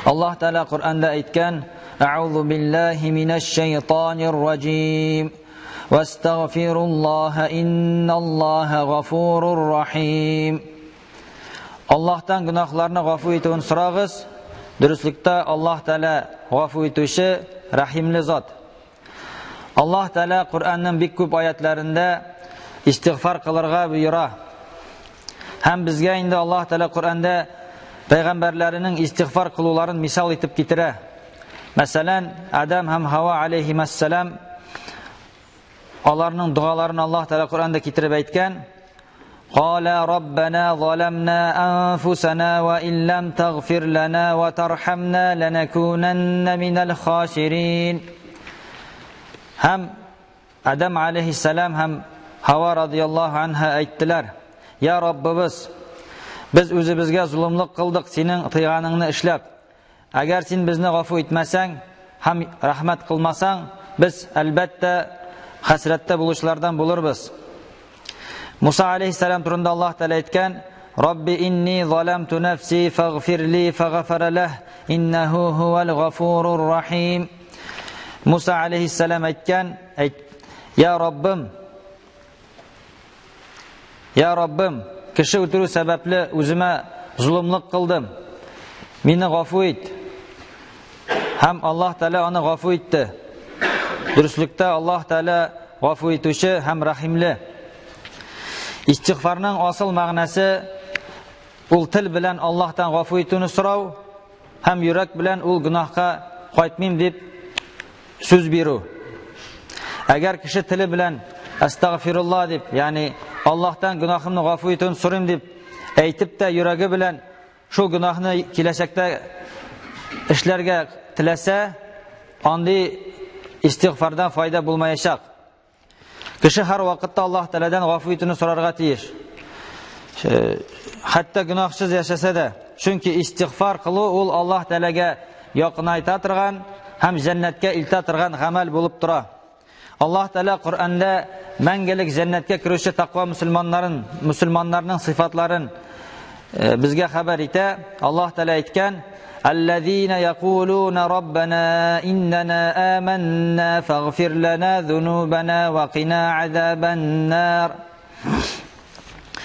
Аллаһ Тәгалә Коръәндә әйткән: "Әгъузу биллаһи минәш шайтанир раҗим. Вастагфируллаһа инналлаһа гафурур рахим." Аллаһтан гөнаһларны гафу итүен сорагыз. Дөреслектә Аллаһ Тәгалә гафу итүче, рәхимле зат. Аллаһ Тәгалә Коръәннең бик күп аятларында истигъфар кылырга боера. Һәм безгә инде Аллаһ Тәгалә Коръәндә пәйгамбәрләренең истигъфар кылуларын мисал итеп китерә. Мәсәлән, Адам һәм Һава алейһимассалам аларның догаларын Аллаһ Тәгалә Коръәндә китереп әйткән. قال ربنا ظلمنا أنفسنا وإن لم تغفر لنا وترحمنا لنكونن من الخاسرين. Һәм Адам алейхиссалам һәм Һава радияллаһу анха әйттеләр: "Я Раббыбыз, без үзебезгә золымлык кылдык, синең тыйганыңны эшләп. Әгәр син безне гафу итмәсәң һәм рәхмәт кылмасаң, без әлбәттә хәсрәттә булучылардан булырбыз. Муса алейхиссалам турында Аллаһ Тәгалә әйткән: "Рабби инни заламту нафси фагфир ли фагафара лах, иннаху хувал гафурур рахим." Муса алейхиссалам әйткән: "Я Раббым, Я Раббым, кеше үтерү сәбәпле үземә золымлык кылдым. Мине гафу ит. Һәм Аллаһ Тәгалә аны гафу итте. Дөреслектә Аллаһ Тәгалә гафу итүче һәм рәхимле. Истигъфарның асыл мәгънәсе ул тел белән Аллаһтан гафу итүне сорау һәм йөрәк белән ул гөнаһка кайтмыйм дип сүз бирү. Әгәр кеше теле белән әстәгъфирулла дип, ягъни Аллаһтан гөнаһымны гафу итүен сорыйм дип әйтеп тә йөрәге белән шул гөнаһны киләчәктә эшләргә теләсә, андый истигъфардан файда булмаячак. Кеше һәр вакытта Аллаһ Тәгаләдән гафу итүне сорарга тиеш. Хәтта гөнаһсыз яшәсә дә, чөнки истигъфар кылу ул Аллаһ Тәгаләгә якынайта торган һәм җәннәткә илтә торган гамәл булып тора. Аллаһ Тәгалә Коръәндә мәңгелек җәннәткә керүче тәкъва мөселманнарын, мөселманнарның сыйфатларын безгә хәбәр итә. Аллаһ Тәгалә әйткән: Аллазина якулуна раббана иннана аманна фагфир лана зунубана ва кина азабаннар.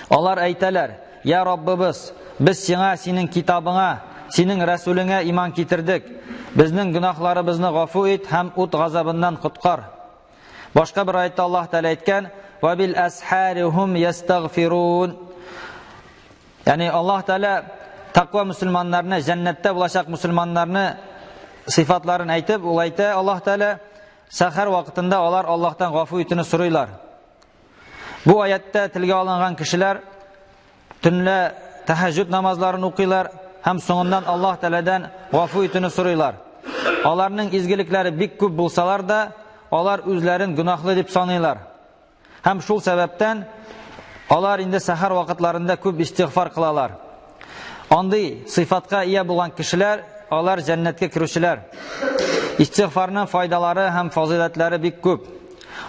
Алар әйтәләр: Я Раббыбыз, без сиңа, синең китабыңа, синең рәсүлеңә иман китердек. Безнең гөнаһларыбызны гафу ит һәм ут газабыннан коткар. Башка бер аятта Аллаһ Тәгалә әйткән: "Ва бил асхарихум ястагфирун." Ягъни Аллаһ Тәгалә тәкъва мөселманнарны, җәннәттә булачак мөселманнарны сыйфатларын әйтеп, ул әйтә Аллаһ Тәгалә сәхәр вакытында алар Аллаһтан гафу итүне сорыйлар. Бу аятта телгә алынган кешеләр төнлә тәһәҗҗүд намазларын укыйлар һәм соңыннан Аллаһ Тәгаләдән гафу итүне сорыйлар. Аларның изгелекләре бик күп булсалар да, алар үзләрен гөнаһлы дип саныйлар. Һәм шул сәбәптән алар инде сәхәр вакытларында күп истигъфар кылалар. Андый сыйфатка ия булган кешеләр, алар җәннәткә керүчеләр. Истигъфарның файдалары һәм фазыйләтләре бик күп.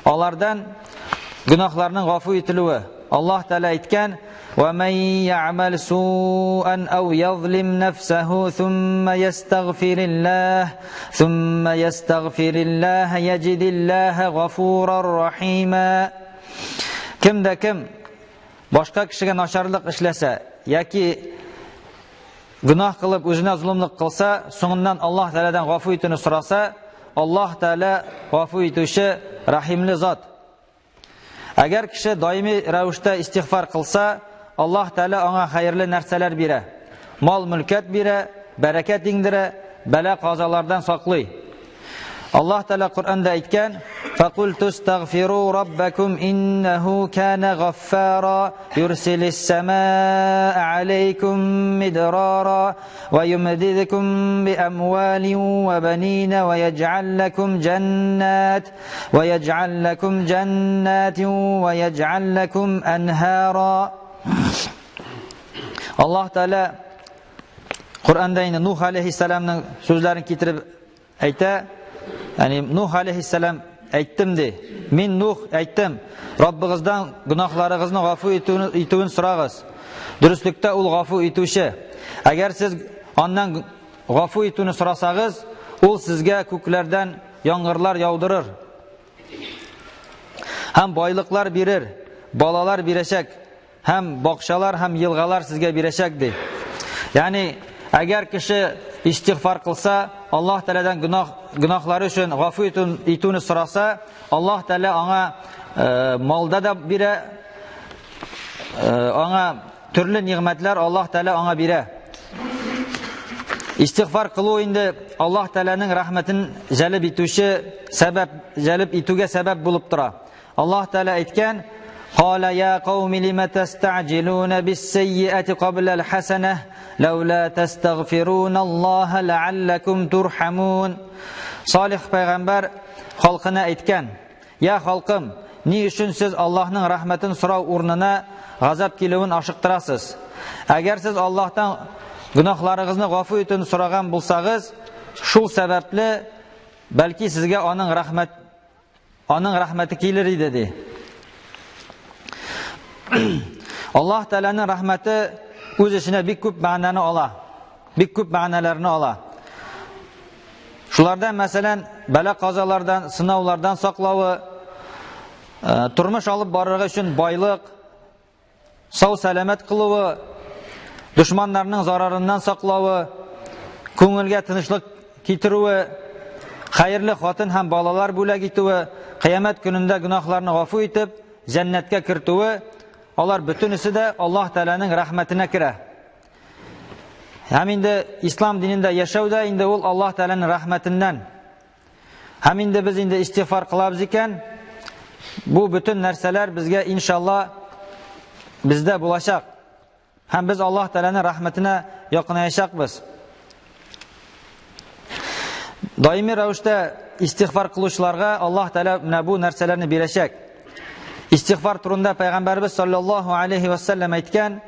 Алардан гөнаһларның гафу ителүе. Аллаһ Тәгалә әйткән: "Ва ман я'мал суан ау язлим нафсаху thumma ястагфириллаһ, thumma ястагфириллаһ яҗидиллаһ гафурар рахима." Кем дә кем башка кешегә начарлык эшләсә яки гөнаһ кылып үзенә золымлык кылса, соңыннан Аллаһ Тәгаләдән гафу итүне сораса, Аллаһ Тәгалә гафу итүче рәхимле зат. Әгәр кеше даими рәвештә истигъфар кылса, Аллаһ Тәгалә аңа хәерле нәрсәләр бирә. Мал-мөлкәт бирә, бәрәкәт иңдерә, бәла-казалардан саклый. Аллаһ Тәгалә Коръәндә әйткән: "Факульту астагфиру раббакум иннаху кана гаффара, юрсилис самаа алейкум мидрара ва юмдидкум би амвалин ва банина ва ядж'ал лакум джаннат ва ядж'ал лакум джаннатин ва ядж'ал лакум анхара." Аллаһ Тәгалә Коръәндә инде Нух алейхиссаламның сүзләрен китереп әйтә, ягъни Нух алейхиссалам әйттем ди. Мин Нух әйттем, Раббыгыздан гөнаһларыгызны гафу итүен сорагыз. Дөреслектә ул гафу итүче. Әгәр сез аннан гафу итүне сорасагыз, ул сезгә күкләрдән яңгырлар яудырыр. Һәм байлыклар бирер, балалар бирәчәк, һәм бакчалар һәм елгалар сезгә бирәчәк ди. Ягъни, әгәр кеше истигъфар кылса, Аллаһ Тәгаләдән гөнаһ гөнаһлары өчен гафу итүне сораса, Аллаһ Тәгалә аңа э, малда да бирә, э, аңа төрле нигъмәтләр Аллаһ Тәгалә аңа бирә. Истигъфар кылу инде Аллаһ Тәгаләнең рәхмәтен җәлеп итүче сәбәп, җәлеп итүгә сәбәп булып тора. Аллаһ Тәгалә әйткән: "Кала я кауми лима тастаъҗилуна бис-сайyi'ати qabla al-hasanah лаула тастагфируна Аллаһа лааллакум турхамун." Салих пәйгамбәр халкына әйткән: "Я халкым, ни өчен сез Аллаһның рәхмәтен сорау урынына газап килүен ашыктырасыз? Әгәр сез Аллаһтан гөнаһларыгызны гафу итүен сораган булсагыз, шул сәбәпле бәлки сезгә аның рәхмәт Аның рәхмәте килер иде, ди. Аллаһ Тәгаләнең рәхмәте үз эченә бик күп мәгънәне ала. Бик күп мәгънәләрне ала. Шулардан, мәсәлән, бәла-казалардан, сынаулардан саклавы, э, тормыш алып барырга өчен байлык, сау сәламәт кылуы, дошманнарның зарарыннан саклавы, күңелгә тынычлык китерүе, хәерле хатын һәм балалар бүләк итүе, кыямәт көнендә гөнаһларны гафу итеп, җәннәткә кертүе, алар бөтенесе дә Аллаһ Тәгаләнең рәхмәтенә керә. Һәм инде ислам динендә яшәү дә инде ул Аллаһ Тәгаләнең рәхмәтеннән. Һәм инде без инде истигъфар кылабыз икән, бу бөтен нәрсәләр безгә иншалла бездә булачак. Һәм без Аллаһ Тәгаләнең рәхмәтенә якынаячакбыз. Даими рәвештә истигъфар кылучыларга Аллаһ Тәгалә менә бу нәрсәләрне бирәчәк. Истигъфар турында Пәйгамбәрбез саллаллаһу алейхи ва саллям әйткән: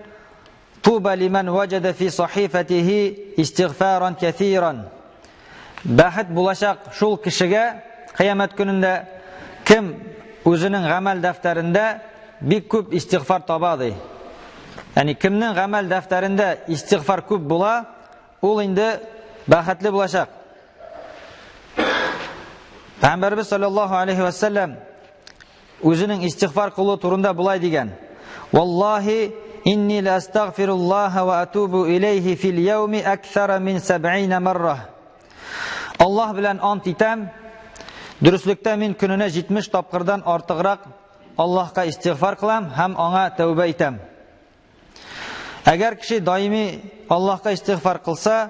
Туба лиман ваҗада фи сахифатихи истигъфаран кәсиран. Бәхет булачак шул кешегә кыямәт көнендә, кем үзенең гамәл дәфтәрендә бик күп истигъфар таба ди. Ягъни кемнең гамәл дәфтәрендә истигъфар күп була, ул инде бәхетле булачак. Пәйгамбәрбез саллаллаһу алейхи ва саллям үзенең истигъфар кылу турында болай дигән: "Валлаһи инни ла астагфируллаһа ва атубу илейхи фил яуми аксара мин 70 марра." Аллаһ белән ант итәм, дөреслектә мин көненә 70 тапкырдан артыграк Аллаһка истигъфар кылам һәм аңа тәүбә итәм. Әгәр кеше даими Аллаһка истигъфар кылса,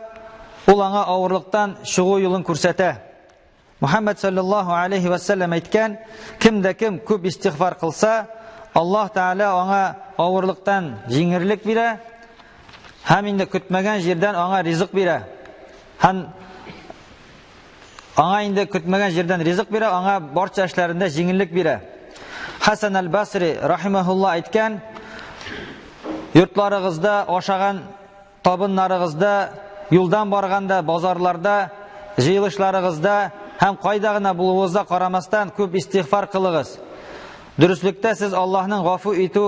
ул аңа авырлыктан чыгу юлын күрсәтә. Мухаммад саллаллаху алейхи ва саллям әйткән, кем дә кем күп истигъфар кылса, Аллаһ Тәгалә аңа авырлыктан җиңерлек бирә һәм инде көтмәгән җирдән аңа ризык бирә. Һәм аңа инде көтмәгән җирдән ризык бирә, аңа барча эшләрендә җиңеллек бирә. Хасан аль-Басри рахимахулла әйткән, йортларыгызда ашаган табыннарыгызда, юлдан барганда, базарларда, җыелышларыгызда һәм кайда гына булуыгызга карамастан күп истигъфар кылыгыз. Дөреслектә сез Аллаһның гафу итү,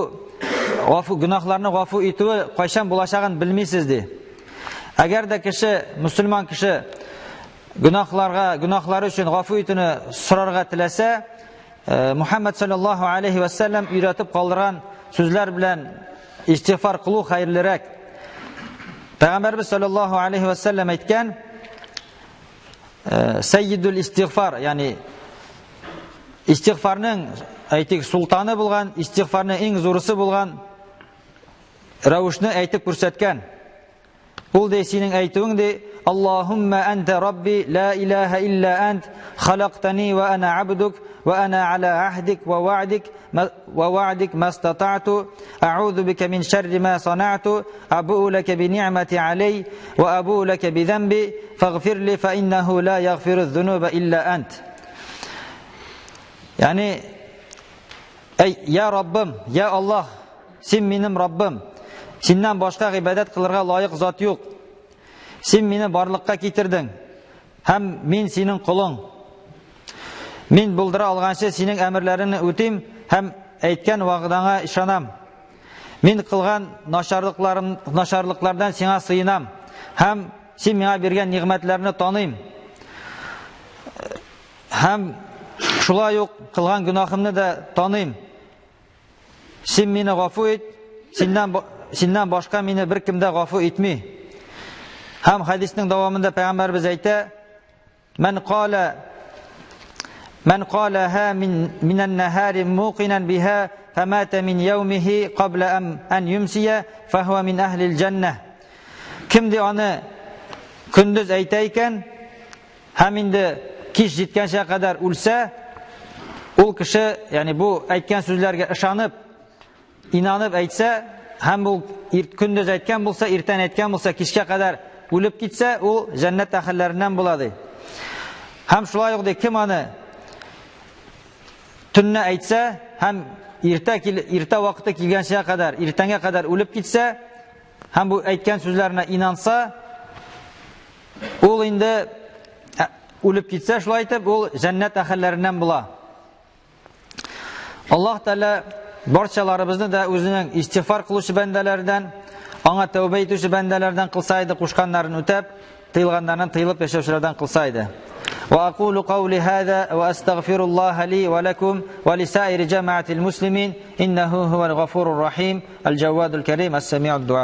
гафу гөнаһларны гафу итүе кайчан булачагын белмисез ди. Әгәр дә кеше, мөселман кеше гөнаһларга, гөнаһлары өчен гафу итүне сорарга теләсә, э, Мухаммад саллаллаһу алейхи ва саллям өйрәтеп калдырган сүзләр белән истигъфар кылу хәерлерәк. Пәйгамбәрбез саллаллаһу алейхи ва саллям әйткән, э, сәйидул истигъфар, ягъни истигъфарның әйтик султаны булган, истигъфарның иң зурысы булган рәвешне әйтеп күрсәткән. Ул ди синең әйтүең ди, Аллаһумма анта рабби ла илаһа илля ант халактани ва ана абдук ва ана аля ахдик ва ва'дик ва ва'дик мастата'ту а'узу бика мин шарри ма сана'ту абу'у лака би ни'мати алей ва абу'у лака би замби фагфир ли фа иннаху ла ягфиру зунуба илля ант. Ягъни Әй, я Раббым, я Аллаһ, син минем Раббым. Синнән башка гыйбадәт кылырга лаек зат юк. Син мине барлыкка китердең, һәм мин синең колың. Мин булдыра алганчы синең әмерләреңне үтим һәм әйткән вәгъдаңа ышанам. Мин кылган начарлыкларым, начарлыклардан сиңа сыенам һәм син миңа биргән нигъмәтләрне таныйм. Һәм шулай ук кылган гөнаһымны да таныйм. Син мине гафу ит, синнән синнән башка мине беркем дә гафу итми. Һәм хәдиснең дәвамында пәйгамбәрбез әйтә: "Мән кала Мән калаһа мин минән нахари муқинан биха фамата мин яумихи кабла ан юмсия фахуа мин ахлил җаннah." Кем ди аны көндез әйтә икән, һәм инде кич җиткәнчә кадәр үлсә, ул кеше, ягъни бу әйткән сүзләргә ышанып, инанып әйтсә, һәм ул көндез әйткән булса, иртән әйткән булса, кичкә кадәр үлеп китсә, ул җәннәт әһелләреннән була ди. Һәм шулай ук ди, кем аны төнне әйтсә һәм иртә иртә вакыты килгәнчә кадәр, иртәнгә кадәр үлеп китсә, һәм бу әйткән сүзләренә инанса, ул инде үлеп китсә, шулай итеп, ул җәннәт әһелләреннән була. Аллаһ Тәгалә барчаларыбызны да үзенең истигъфар кылучы бәндәләрдән, аңа тәүбә итүче бәндәләрдән кылса иде, кушканнарын үтәп, тыелганнарыннан тыелып яшәүчеләрдән кылса иде. وأقول قولي هذا وأستغفر الله لي ولكم ولسائر جماعة المسلمين إنه هو الغفور الرحيم الجواد الكريم السميع الدعاء.